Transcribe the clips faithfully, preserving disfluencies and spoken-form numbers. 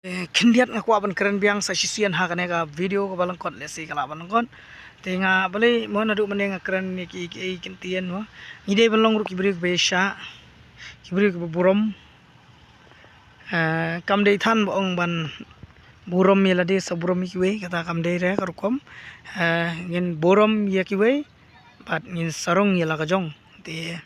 Eh, khyndiat nga kwah ban kren biang sa shisien ha kane ka video kaba lyngkot, lehse ka lah ban lyngkot. Te nga balei mo naduh mynne nga kren ïa ki, ki, ki ktien mo. Ngi dei ban long ruh ki briew kiba ïaishah, ki briew kiba burom. Eh, kam dei than ba ong ban burom ïa lade sa burom ïa kiwei, kata kam dei re ka rukom. Eh, ngin burom ïa kiwei bad ngin sarong ïa la ka jong. Te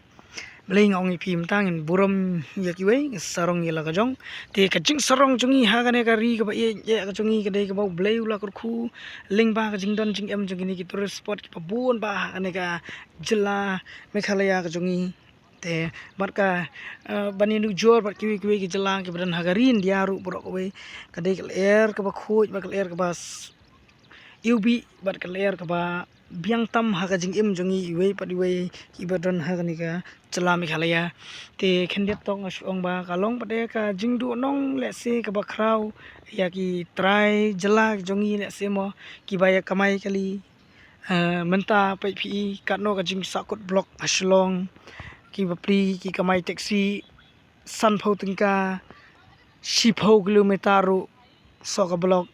balei nga ong ïa phi mynta, ngin burom ïa kiwei, ngin sarong ïa la ka jong. Te ka jingsarong jong ngi ha kane ka ri kaba ïeit ka jong ngi ka dei kaba U Blei u la kyrkhu lyngba ka jingdon jingem jong kine ki tourist spot kiba bun ba ha kane ka jylla Meghalaya ka jong ngi. Te bad ka, eh, ban ïanujor bad kiwei kiwei ki jylla kiba don ha ka ri India ruh baroh kawei, ka dei ka lyer kaba khuid bad ka lyer kaba s-, iwbih bad ka lyer kaba biang tam ha ka jingim jong ngi iwei pat iwei kiba don ha kane ka jylla Meghalaya. Te khyndiat tok nga shu ong ba ka long pat de ka jingduhnong lehse kaba khraw ïa ki trai jylla jong ngi lehse mo, kiba ïa kamai kali. Eh, mynta peit phi katno ka jingsahkut block ha Shillong, kiba pli ki kamai taxi sanphew tyngka, shiphew kilometer ruh soh ka block,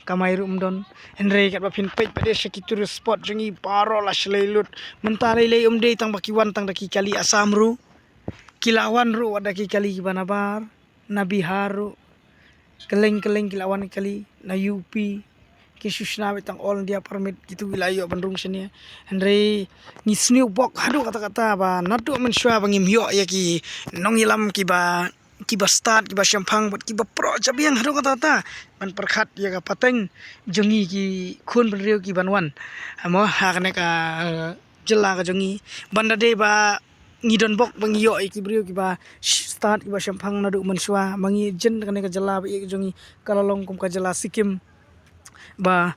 kamai ruh ym don. Hynrei katba phin peit pat de sha ki tourist spot jong ngi baroh la shlei lut. Mynta lei lei ym dei tang ba ki wan tang da ki kali Assam ruh, ki la wan ruh wat da ki kali kiba nabar na Bihar ruh. Kylleng kylleng ki la wan kali na U P. Ki shu shna beit tang All India Permit, kitu ki la ïoh ban rung shane. Hynrei ngi sniew bok haduh katta katta ba naduh mynshuwa ba ngim ïoh ïa ki nongïalam kiba, kiba stad, kiba shemphang bad kiba proh jabieng haduh katta katta ban pyrkhat ïa ka pateng jong ngi ki khun bynriew kiban wan. Mo, ha kane ka, eh, jylla ka jong ngi, ban da dei ba ngi don bok ba ngi ïoh ïa ki briew kiba sh-, stad, kiba shemphang naduh mynshuwa. Ma ngi jin kane ka jylla ba ïeit ka jong ngi ka la long kum ka jylla Sikkim, ba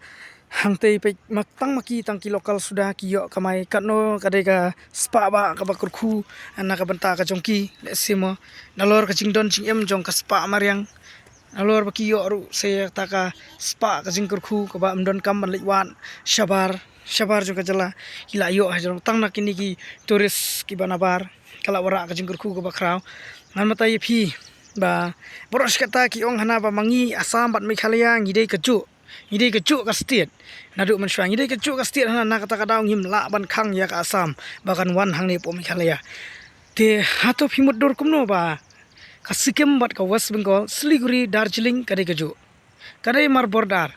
hangtei peit ma tang ma ki, tang ki local suda ki ïoh kamai. Katno ka dei ka spah ba kaba kyrkhu na ka bynta ka jong ki, lehse mo, nalor ka jingdon jingem jong ka spah mariang. Nalor ba ki ïoh ruh sa ïa kata ka spah ka jingkyrkhu kaba ym donkam ban leit wad shabar shabar jong ka jylla, ki la ïoh ha jrong tang na kine ki tourist kiba nabar. Ka la wanrah ka jingkyrkhu kaba khraw. Ngan batai ïa phi ba baroh shi katta ki ong hana ba ma ngi Assam bad Meghalaya ngi dei kajuh, ngi dei kajuh ka state. Naduh mynshuwa ngi dei kajuh ka state, hana na kata ka daw ngim lah ban khang ïa ka Assam ba kan wan hangne hapoh Meghalaya. Te hato phi mutdur kumno ba ka Sikkim bad ka West Bengal, Siliguri, Darjeeling ka dei kajuh, ka dei mar border.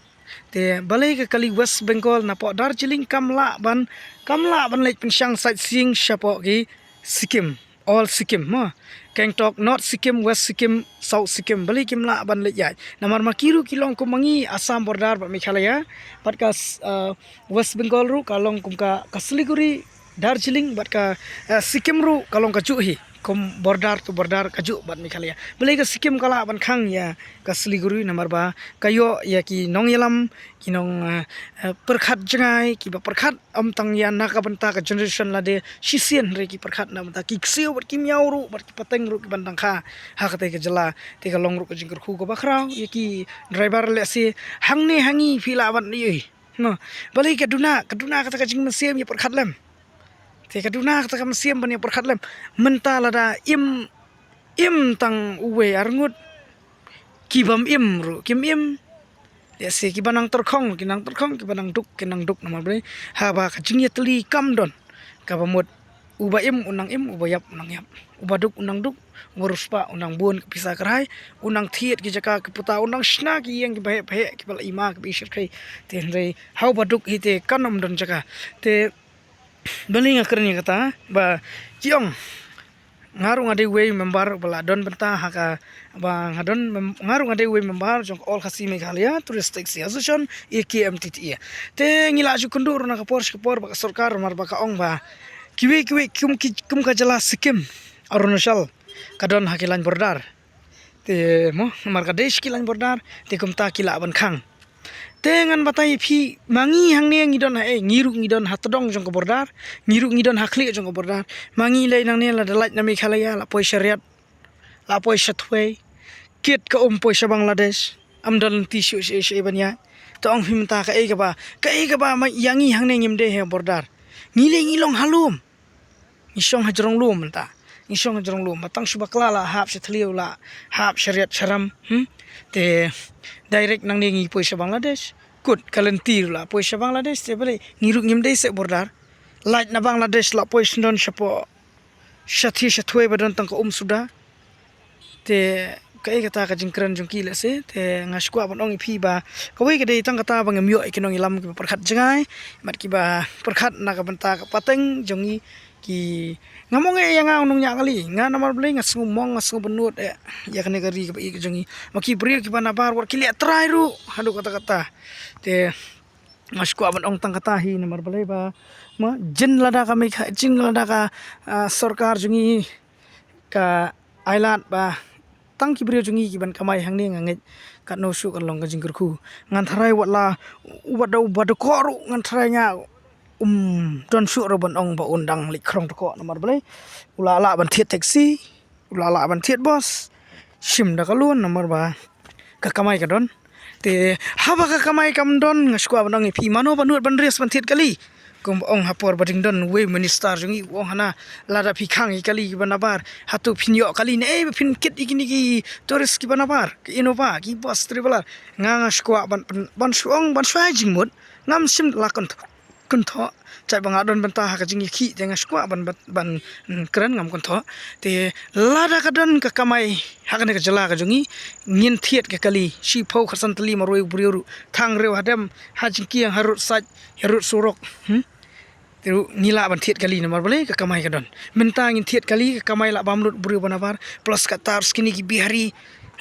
Te balei ka kali West Bengal napoh Darjeeling kam lah ban, kam lah ban leit pynshang sightseeing shapoh ki Sikkim, All Sikkim mo, Gangtok, North Sikkim, West Sikkim, South Sikkim, balei kim lah ban leit ïaid? Namar ma ki ruh ki long kum ma ngi Assam border bad Meghalaya, bad ka, uh, West Bengal ruh ka long kum ka, ka Siliguri, Darjeeling bad ka, eh, Sikkim ruh ka long kajuh hi, kum border to border kajuh bad Meghalaya. Balei ka Sikkim ka lah ban khang ïa ka Siliguri? Namar ba ka ïoh ïa ki nongïalam, ki nong, eh, eh, pyrkhat jngai, kiba pyrkhat ym tang ïa na ka bynta ka generation lade shisien, hynrei ki pyrkhat na bynta ki ksiew bad ki miaw ruh bad ki pateng ruh kiban dang kha ha katei ka jylla. Te ka long ruh ka jingkyrkhu kaba khraw ïa ki driver, lehse hangne ha ngi phi lah ban ïohi. No, balei ka duna, ka duna kata ka jingmynsiem ïa pyrkhat lem. Te ka duna kata ka mynsiem ban ïa pyrkhat lem. Mynta lada im, im tang uwei arngut, ki bym im ruh kim im. Lehse kiba nang tyrkhong ki nang tyrkhong, kiba nang duk ki nang duk, namar balei? Haba ka jingïatylli kam don, kaba mut uba im u nang im, uba ïap u nang ïap, uba duk u nang duk, uba riewspah u nang bun ka pisa kyrhai, u nang thied ki jaka ki puta, u nang shna ki ïing kiba heh ba heh, kiba la i ma kiba i shyrkhei. Te hynrei ha uba duk hi te kan ym don jaka. Te balei nga kren ïa kata? Ba ki ong nga ruh nga dei uwei member ba la don bynta ha ka, ba nga don mem-, nga ruh nga dei uwei member jong ka All Khasi Meghalaya Touristic Association, A K M T T A. Te ngi la ju kynduh ruh na ka por sha ka por bad ka sorkar, namar ba ka ong ba kiwei kiwei kum ki, kum ka jylla Sikkim, Arunachal, ka don ha ki line border. Te mo, namar ka dei sha ki line border, te kumta ki lah ban khang. Te ngan batai ïa phi, ma ngi hangne ngi don ha, eh, ngi ruh ngi don ha tdong jong ka border, ngi ruh ngi don ha khlieh jong ka border. Ma ngi lei nangne lada lait na Meghalaya la poi sha Raiat, la poi sha Thwei, kit ka um poi sha Bangladesh, ym don lynti shuh shuh shuh ban ïaid. Te ong phi mynta kaei kaba, kaei kaba ma ïa ngi hangne ngim dei ha border. Ngi lei ngi long ha lum. Ngi shong ha jrong lum mynta. ngi shong jrong lum, ba tang shu bakla la hap sha thliew, la hap sha riat sha ram. Hmm? Te direct nangne ngi poi sha Bangladesh. Kut ka lynti ruh la poi sha Bangladesh, te balei ngi ruh ngim dei seh border. Lait na Bangladesh la poi sha don shapoh, sha thie sha thuh ba don tang ka um suda. Te kaei kata ka jingkren jong ki lehse, te nga sngewkwah ban ong ïa phi ba kawei ka dei tang kata ba ngam ïoh ïa ki nongïalam kiba pyrkhat jngai, bad kiba pyrkhat na ka bynta ka pateng jong ngi. Ki, ngam ong ïa nga u nongñiah kali, nga namar balei nga sngew mong, nga sngew bynnud ïa, ïa kane ka ri kaba ïeit ka jong ngi. Ma ki briew kiba nabar wat ki leh trai ruh haduh katta katta. Te nga sngewkwah ban ong tang kata hi namar balei ba, ma, jin lada ka Megha-, jin lada ka, ah, sorkar jong ngi ka ai lad ba tang ki briew jong ngi kiban kamai hangne, nga ngeit katno shuh kan long ka jingkyrkhu. Ngan tharai wat la u ba da, u ba da koh ruh ngan tharai nga, um, don shuh ruh ban ong ba un dang leit khrong da koh namar balei u la lah ban thied taxi, u la lah ban thied bus, shim da ka loan namar ba ka kamai ka don. Te haba ka kamai kam don, nga sngewkwah ban ong ïa phi, mano ba nud ban rias ban thied kali? Kumba ong ha por ba dang don uwei u minister jong ngi u ong, hana, lada phi khang ïa ki kali kiba nabar, hato phin ïoh kali ne ei ba phin kit ïa kine ki tourist kiba nabar, ki Innova, ki bus traveller? Nga, nga sngewkwah ban, ban, ban shu ong, ban shu ai jingmut. Ngam shym la kynthoh, kynthoh. Jait ba nga don bynta ha ka jingïakhih te nga sngewkwah ban, ban, ban, mm, kren, ngam kynthoh. Te lada ka don ka kamai ha kane ka jylla ka jong ngi, ngin thied ka kali, shiphew khatsan tylli marwei u briew ruh, tang riew hadem, ha jingkieng, ha rud sait, ha rud surok. Hmm? Te ruh ngi lah ban thied kali namar balei ka kamai ka don. Mynta ngin thied kali, ka kamai lah bam lut u briew ba nabar, plus kata ruh kine ki Bihari,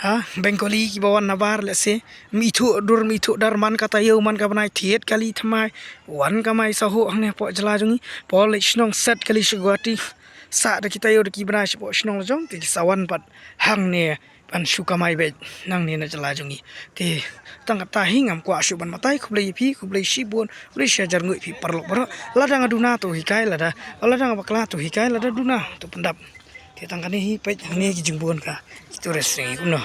ha, Bengali kiba wan nabar, lehse, ym ithuh dur ym ithuh dar, man ka taïew man ka bnai thied kali thymmai, wan kamai sahuh hangne hapoh jylla jong ngi. Por leit shnong set kali sha Guwahati, sah da ki taïew da ki bnai shapoh shnong la jong, te ki sa wan pat hangne ban shu kamai beit nangne na jylla jong ngi. Te tang kata hi, ngam kwah shuh ban batai. Khublei ïa phi, khublei shibun, khublei shihajar nguh ïa phi paralok baroh. Lada nga duna to hikai, lada, lada nga bakla to hikai, lada duna to pyndap. Te tang kane hi, peit hangne ki jingbun ka, ki tourist jong ngi kumno.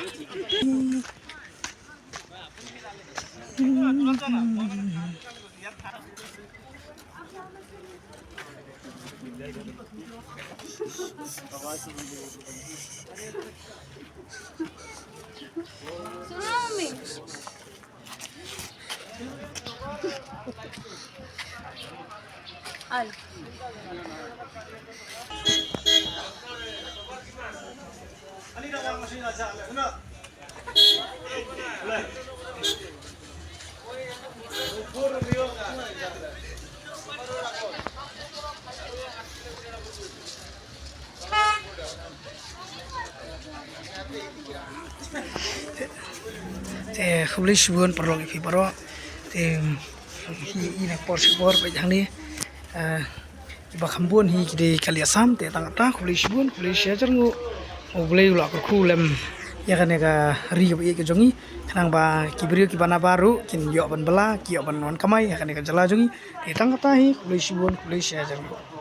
Te khublei shibun paralok ïa phi baroh. Te hi i na por shi por peit hangne. Eh, kiba kham bun hi ki dei kali Assam, te tang kata khublei shibun, khublei shihajar nguh. U Blei u la kyrkhu lem ïa kane ka ri kaba ïeit ka jong ngi. Khnang ba ki briew kiba nabar ruh kin ïoh ban bylla, ki ïoh ban wan kamai ha kane ka jylla jong ngi. Te tang kata hi, khublei shibun, khublei shihajar nguh.